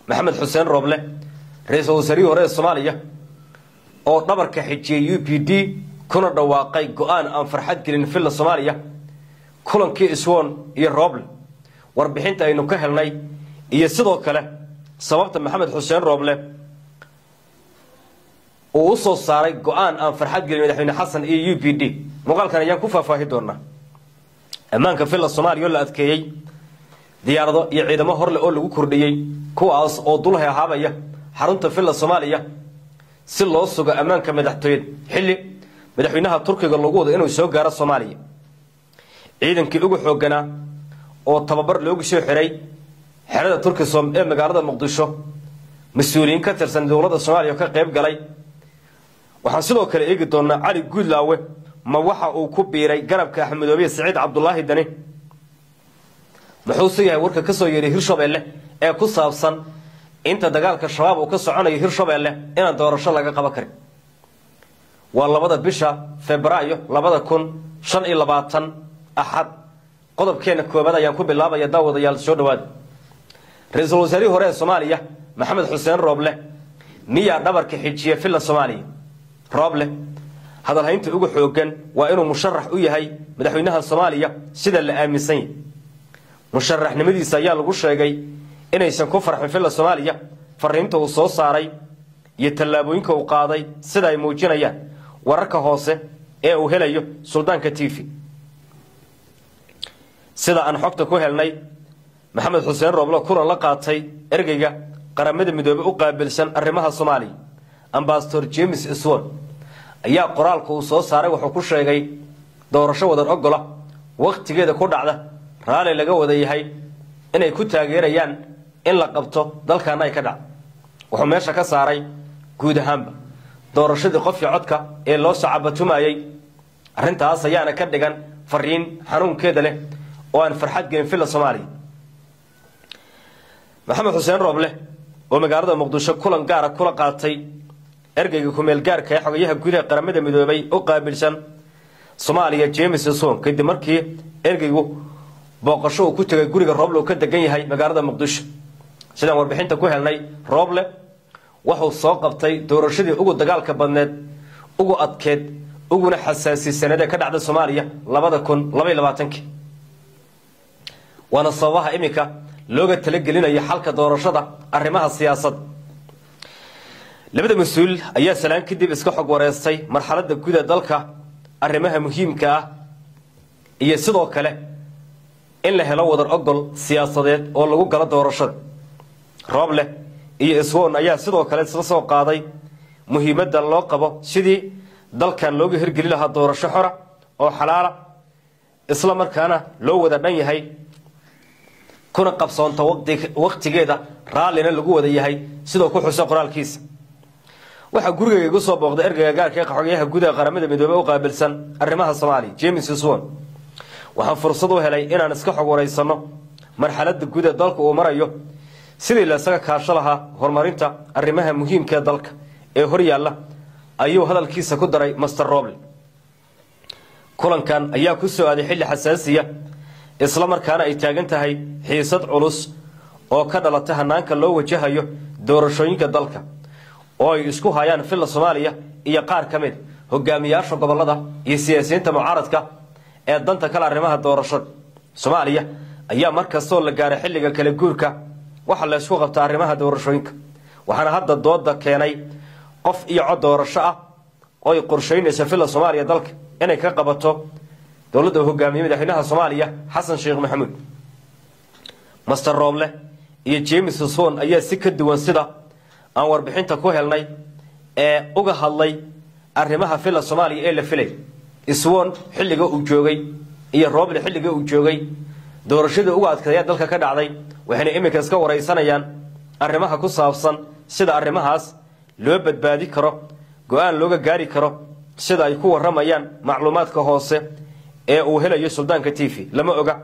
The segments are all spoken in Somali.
Maxamed Xuseen Rooble, ra-iisul wasaarihii hore ee Soomaaliya, oo dhabarka xijiyey UPD kuna dhawaaqay go-aan aan farxad gelin Villa Soomaaliya. Kulankii Iswoon iyo Rooble, warbixinta aynu ka helnay iyo sidoo kale sababta Maxamed Xuseen Rooble uu u soo saaray go-aan aan farxad gelin madaxweyne Xasan iyo UPD, muuqaalkan ayaan ku faahfaahi doonaa. Ammaanka Villa Soomaaliya oo la adkeeyey, diyaarado iyo ciidamo horleh oo lagu kordhiyey, kuwaas oo dul heehaabaya xarunta Villa Soomaaliya si loo sugo ammaanka madaxtooyada, xilli madaxweynaha Turkiga lagu wado inuu soo gaaro Soomaaliya. Ciidankii ugu xoogganaa oo tababar loogu soo xiray xerada Turkisom ee magaalada Muqdisho, mas-uuliyiin ka tirsan dowladda Soomaaliya oo ka qayb galay. Waxaan sidoo kale eegi doonaa Cali Guudlaawe ma waxa uu ku biiray garabka Axmedoobiye Saciid Cabdulaahi Dani? Muxuuse yahay warka ka soo yeedhay Hirshabeelle ee ku saabsan inta dagaalka Shabaab uu ka soconayo Hirshabeelle inaan doorasho laga qaban karin? Waa 2da bisha Febraayo 2025, Axad. Qodobkeena koobaad ayaan ku bilaabaya. Daawadayaal, soo dhawaada. Ra-iisul wasaarihii hore ee Soomaaliya Maxamed Xuseen Rooble miyaa dhabarka xijiya Villa Soomaaliya? Rooble hadalhaynta ugu xoogan waa inuu musharax u yahay madaxweynaha Soomaaliya sida la aaminsan yahay. Musharaxnimadiisa ayaa lagu sheegay inaysan ku farxin Villa Soomaaliya fariinta uu soo saaray iyo tallaabooyinka uu qaaday, sida ay muujinayaan wararka hoose ee uu helayo Suldaanka TV. Sida aan xogta ku helnay, Maxamed Xuseen Rooble kulan la qaatay ergeyga Qaramada Midoobey u qaabilsan arrimaha Soomaaliya, Ambasador James Swon, ayaa qoraalka uu soo saaray wuxuu ku sheegay doorasho wadan ogola, wakhtigeeda ku dhacda, raalli laga wada yahay inay ku taageerayaan in la qabto dalkaana ay ka dhacdo. Wuxuu meesha ka saaray guud ahaanba doorashadii qofkii codka ee loo sacabatumayey. Arrintaas ayaana ka dhigan fariin xanuunkeeda leh oo aan farxad gelin Villa Soomaaliya. Maxamed Xuseen Rooble oo magaalada Muqdisho kulan gaara kula qaatay ergeyga kumeel gaarka ee xogayaha gudaha Qaramada Midoobay u qaabilsan Soomaaliya, James Son, kadib markii ergeygu booqasho uu ku tegay guriga Rooble uu ka degan yahay magaalada Muqdisho. Sidaan warbixinta ku helnay, Rooble wuxuu soo qabtay doorashadii ugu dagaalka badneed, ugu adkeed, uguna xasaasisaneed ee ka dhacda Soomaaliya 2022-kii, waana sababaha iminka looga talagelinayo xalka doorashada arrimaha siyaasadda. Labada mas-uul ayaa salaan kadib iska xog wareystay marxaladda guda dalka, arrimaha muhiimka ah iyo sidoo kale in la helo wadar ogol siyaasadeed oo lagu galo doorashada. Rooble iyo Iswoon ayaa sidoo kale isla soo qaaday muhiimadda loo qabo sidii dalkan looga hirgeli lahaa doorasho xora oo xalaala, isla markaana loo wada dhan yahay, kuna qabsoonta wakhtigeeda, raallina lagu wada yahay, sidoo ku xusa qoraalkiisa. Waxaa gurigayga igu soo booqday ergeyga gaarka ee xogayaha gudaha Qaramada Midoobey u qaabilsan arrimaha Soomaaliya, James Swon. Waxaan fursad u helay inaan iska xog wareysano marxaladda guud ee dalka uu marayo, sidii la isaga kaasho lahaa horumarinta arrimaha muhiimka ee dalka ee hor yaalla, ayuu hadalkiisa ku daray Master Roble. Kulankan ayaa ku soo aaday xilli xasaasiya, isla markaana ay taagan tahay xiisad culus oo ka dhalata hanaanka loo wajahayo doorashooyinka dalka oo ay isku hayaan Villa Soomaaliya iyo qaar ka mid hogaamiyaasha gobolada iyo siyaasiyiinta mucaaradka ee danta kale. Arrimaha doorashada Soomaaliya ayaa mar kastoo la gaaray xilliga kala guurka waxaa la ysku qabtaa arrimaha doorashooyinka, waxaana hadda dooda keenay qof iyo cod doorasho ah oo ay qorsheynaysa Villa Soomaaliya dalka inay ka qabato dowladda uu hogaamiyey madaxweynaha Soomaaliya Xasan Sheekh Maxamuud. Master Rooble iyo James Swon ayaa si ka duwan sida aan warbixinta ku helnay ee uga hadlay arrimaha Villa Soomaaliya ee la filay. Swon xilliga uu joogay iyo Rooble xilliga uu joogay doorashadii uga adkayd ayaa dalka ka dhacday, waxayna iminka iska wareysanayaan arrimaha ku saabsan sida arrimahaas loo badbaadi karo, go-aan looga gaari karo, sida ay ku waramayaan macluumaadka hoose ee uu helayo Suldaanka TV. Lama oga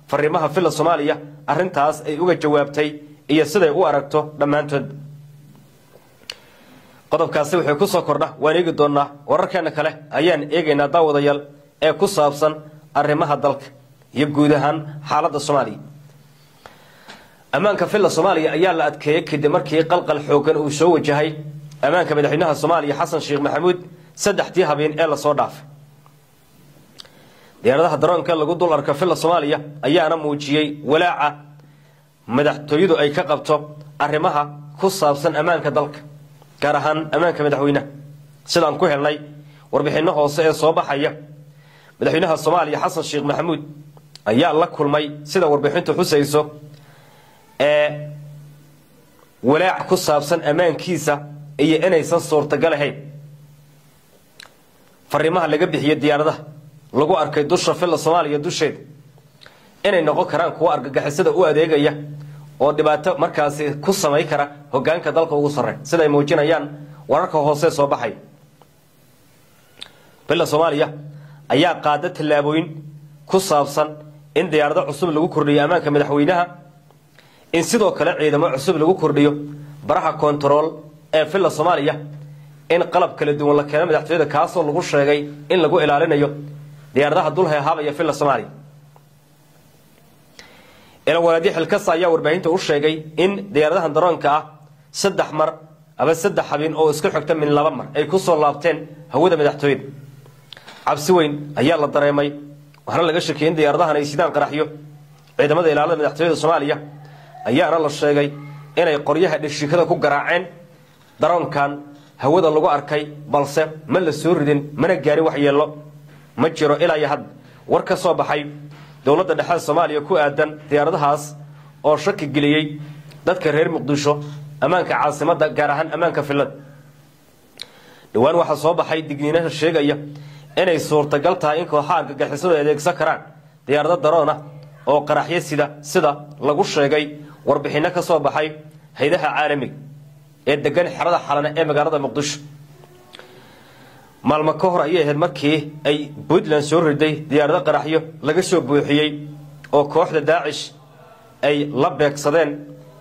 fariimaha Villa Soomaaliya arrintaas ay uga jawaabtay iyo siday u aragto dhammaantood. Qodobkaasi wuxuu ku soo kordha waan eegi doonaa, wararkeena kale ayaan eegaynaa, daawadayaal, ee ku saabsan arrimaha dalka iyo guud ahaan xaaladda Soomaaliya. Ammaanka Villa Soomaaliya ayaa la adkeeyey kadib markii qalqal xoogan uu soo wajahay ammaanka madaxweynaha Soomaaliya Xasan Sheekh Maxamuud saddexdii habeen ee lasoo dhaafay. Diyaaradaha daroonka lagu dul arka Villa Soomaaliya ayaana muujiyey walaaca madaxtooyadu ay ka qabto arrimaha ku saabsan ammaanka dalka, gaar ahaan ammaanka madaxweynaha. Sidaan ku helnay warbixinno hoose ee soo baxaya, madaxweynaha Soomaaliya Xasan Sheekh Maxamuud ayaa la kulmay, sida warbixintu xusayso, ee walaac ku saabsan ammaankiisa iyo inaysan suurtagal ahayn fariimaha laga bixiyo diyaaradaha lagu arkay dusha Villa Soomaaliya dusheeda inay noqon karaan kuwa argagixisada u adeegaya oo dhibaato markaasi ku samay kara hogaanka dalka ugu sarreyn, sida ay muujinayaan wararka hoose soo baxay. Villa Soomaaliya ayaa qaada tallaabooyin ku saabsan in diyaarado cusub lagu kordhiyo ammaanka madaxweynaha, in sidoo kale ciidamo cusub lagu kordhiyo baraha koontarool ee Villa Soomaaliya, in qalab kala duwan la keeno madaxtooyada, kaasoo lagu sheegay in lagu ilaalinayo diyaaradaha dul heehaabaya Villa Soomaaliya. Ilawalaadyo xilkasa ayaa warbaahinta u sheegay in diyaaradahan daroonka ah 3 mar ama 3 habeen oo isku xigta min 2 mar ay ku soo laabteen hawada madaxtooyada. Cabsi weyn ayaa la dareemay, waxaana laga shakiyay in diyaaradahan ay sidaan qaraxyo. Ciidamada ilaalada madaxtooyada Soomaaliya ayaana la sheegay inay qoryaha dhishikada ku garaaceen daroonkan hawada lagu arkay, balse ma la soo ridin mana gaarin wax yeelo. Ma jiro ilaa iyo hadda war ka soo baxay dowladda dhexe Soomaaliya ku aadan diyaaradahaas oo shaki geliyey dadka reer Muqdisho ammaanka caasimadda, gaar ahaan ammaanka Villada. Dhowaan waxaa soo baxay digniinaha sheegaya inay suurtagal tahay in kooxaha argagixisadu adeegsan karaan diyaarado daroon ah oo qaraxyo sida lagu sheegay warbixinno ka soo baxay hay'adaha caalamiga ee degan xerada Xalane ee magaalada Muqdisho. Maalmo ka hor ayay ahayd markii ay Puntland soo riday diyaarado qaraxyo laga soo buuxiyey oo kooxda Daacish ay la beegsadeen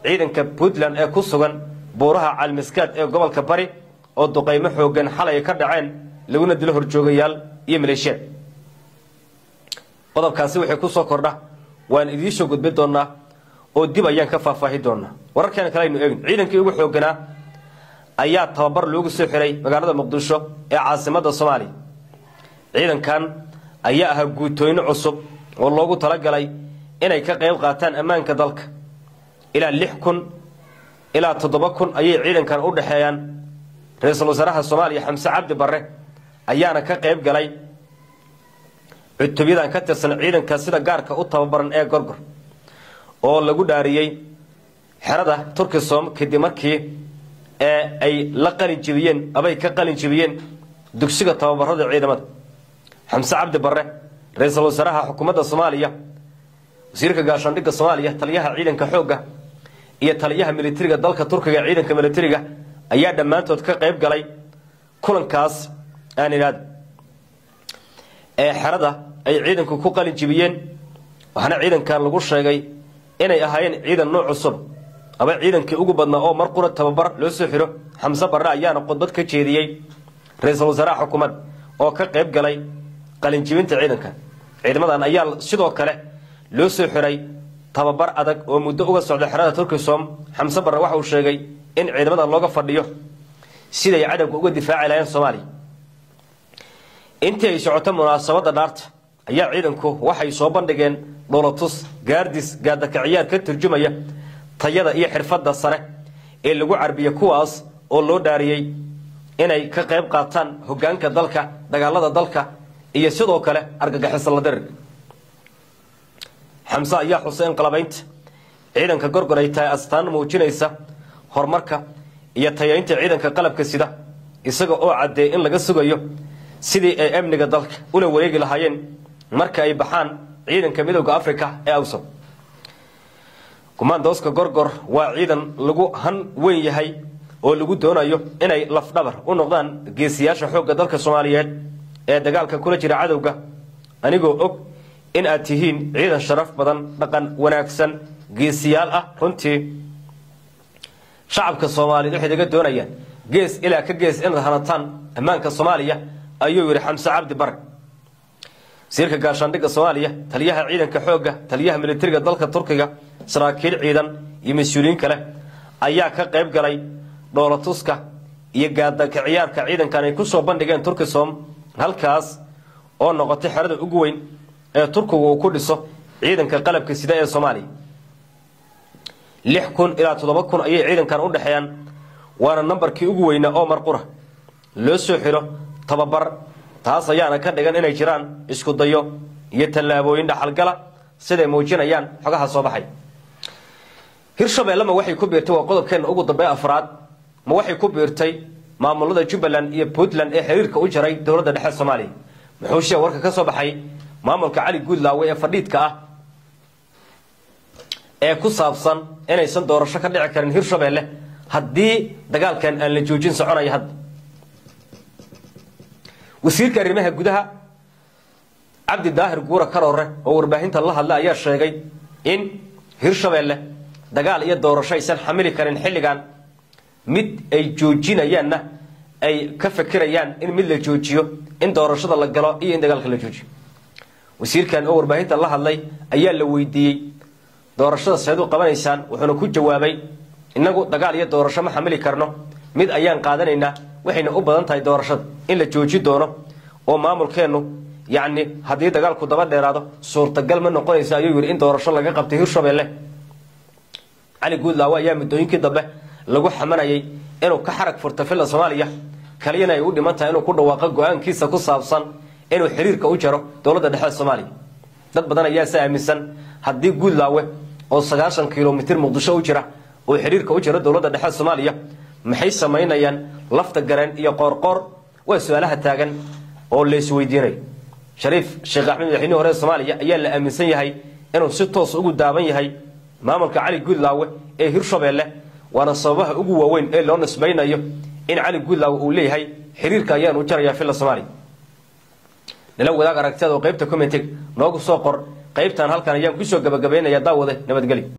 ciidanka Puntland ee ku sugan buuraha Calmiskaad ee gobolka Bari, oo duqeymo xoogan xalay ka dhaceen laguna dilo horjoogayaal iyo maleeshiyaad. Qodobkaasi wixii ku soo kordha waan idiin soo gudbin doonaa oo dib ayaan ka faahfaahi doonaa. Wararkeena kale aynu eegno. Ciidankii ugu xooganaa ayaa tababar loogu soo xiray magaalada Muqdisho ee caasimadda Soomaaliya. Ciidankan ayaa ahaa guutooyino cusub oo loogu talagalay inay ka qayb qaataan ammaanka dalka. Ilaa 6,000 ilaa 7,000 ayay ciidankan u dhexeeyaan. Ra'iisul wasaaraha Soomaaliya Xamse Cabdi Barre ayaana ka qayb galay cutubyadan ka tirsan ciidanka sida gaarka u tababaran ee Gorgor oo lagu dhaariyey xerada Turkisom kadib markii ee ay la qalin jebiyeen abay ka qalin jebiyeen dugsiga tababarada ciidamada. Xamse Cabdi Barre, ra'iisul wasaaraha xukuumadda Soomaaliya, wasiirka gaashaandhigga Soomaaliya, taliyaha ciidanka xoogga iyo taliyaha militariga dalka Turkiga ciidanka militariga ayaa dhammaantood ka qayb galay kulankaas aan idhaahdo ee xerada ay ciidanku ku qalin jebiyeen. Waxaana ciidankan lagu sheegay inay ahaayeen ciidan nooc cusub ama ciidankii ugu badnaa oo mar qura tababar loo soo xiro. Xamse Barre ayaana khudbad ka jeediyey ra'iisul wasaaraha xukuumadda oo ka qayb galay qalin jebinta ciidankan. Ciidamadan ayaa sidoo kale loo soo xiray tababar adag oo muddo uga socda xerada Turkisom. Xamse Barre waxa uu sheegay in ciidamadan looga fadhiyo siday cadowga uga difaaci lahaayeen Soomaaliya. Intii ay socoto munaasabadda dhaarta ayaa ciidanku waxay soo bandhigeen dhoolatus gaardis gaadakaciyaar ka turjumaya tayada iyo xirfadda sare ee lagu carbiyo, kuwaas oo loo dhaariyey inay ka qayb qaataan hoggaanka dalka, dagaalada dalka iyo sidoo kale argagixis la dirirka. Xamse ayaa xusay in qalabaynta ciidanka Gorgor ay tahay astaan muujinaysa horumarka iyo tayaynta ciidanka qalabka sida, isaga oo caddeeyay in laga sugayo sidii ay amniga dalka ula wareegi lahaayeen marka ay baxaan ciidanka midowda Afrika ee AUSOM. Kumaandooska Gorgor waa ciidan lagu han weyn yahay oo lagu doonayo inay lafdhabar u noqdaan geesiyaasha xoogga dalka Soomaaliyeed ee dagaalka kula jira cadowga. Anigoo og in aad tihiin ciidan sharaf badan, dhaqan wanaagsan, geesiyaal ah, runtii shacabka Soomaaliyeed waxay naga doonayaan gees ilaa ka gees inaad hanataan ammaanka Soomaaliya, ayuu yidhi Xamse Cabdi Barre. Wasiirka gaashaandhigga Soomaaliya, taliyaha ciidanka xoogga, taliyaha militariga dalka Turkiga, saraakiil ciidan iyo mas-uuliyiin kale ayaa ka qayb galay dhoolatuska iyo gaadanka ciyaarka ciidankan ay ku soo bandhigeen Turkisom, halkaas oo noqotay xerada ugu weyn ee Turkigu uu ku dhiso ciidanka qalabka sida ee Soomaaliya. 6000 ilaa 7000 ayay ciidankan u dhaxeeyaan, waana nambarkii ugu weynaa oo marqura loo soo xiro tababar. Taas ayaana ka dhigan inay jiraan isku dayo iyo tallaabooyin dhaxalgala siday muujinayaan xogaha soo baxay. Hirshabeelle ma waxay ku biirtay, waa qodobkeena ugu dambeeya afraad, ma waxay ku biirtay maamulada Jubbaland iyo Puntland ee xiriirka u jaray dowladda dhexe Soomaaliya? Muxuu sheegay warka ka soo baxay maamulka Cali Guudlaawe ee fadhiidka ah ee ku saabsan inaysan doorasho ka dhici karin Hirshabeelle haddii dagaalkan aan la joojin soconaya hadda? Wasiirka arrimaha gudaha Cabdi Daahir Guura Karoore oo warbaahinta la hadla ayaa sheegay in Hirshabeelle dagaal iyo doorasho aysan xamili karin xilligan, mid ay joojinayaanna ay ka fikirayaan in mid la joojiyo, in doorashada la galo iyo in dagaalka la joojiyo. Wasiirkan oo warbaahinta la hadlay ayaa la weydiiyey doorashada seed u qabanaysaan, wuxuuna ku jawaabay innagu dagaal iyo doorasho ma xamili karno, mid ayaan qaadanaynaa, waxayna u badan tahay doorashada in la jooji doono oo maamulkeennu yacni haddii dagaalku daba dheeraado suurtagal ma noqonaysa ayuu yidhi in doorasho laga qabtay Hirshabeelle. Cali Guudlaawe ayaa muddooyinkii dambe lagu xamanayay inuu ka xarag furta Villa Soomaaliya, kaliyana ay u dhiman tahay inuu ku dhawaaqo go-aankiisa ku saabsan inuu xiriirka u jaro dowladda dhexe Soomaaliya. Dad badan ayaa se aaminsan haddii Guudlaawe oo 90 kilomitir Muqdisho u jira uu xiriirka u jaro dowladda dhexe Soomaaliya, maxay samaynayaan lafta gareen iyo qoorqoor? Waa su-aalaha taagan oo la isweydiinayo. Shariif Sheekh Axmed, madaxweynihii hore ee Soomaaliya, ayaa la aaminsan yahay inuu si toos ugu daaban yahay maamulka Cali Guudlaawe ee Hirshabeelle, waana sababaha ugu waaweyn ee loo nisbaynayo in Cali Guudlaawe uu leeyahay xiriirka ayaan u jarayaa Villa Soomaaliya. Nala wadaag aragtiyada oo qaybta commentig noogu soo qor. Qaybtan halkan ayaan kusoo gabagabaynayaa. Daawade, nabadgelyo.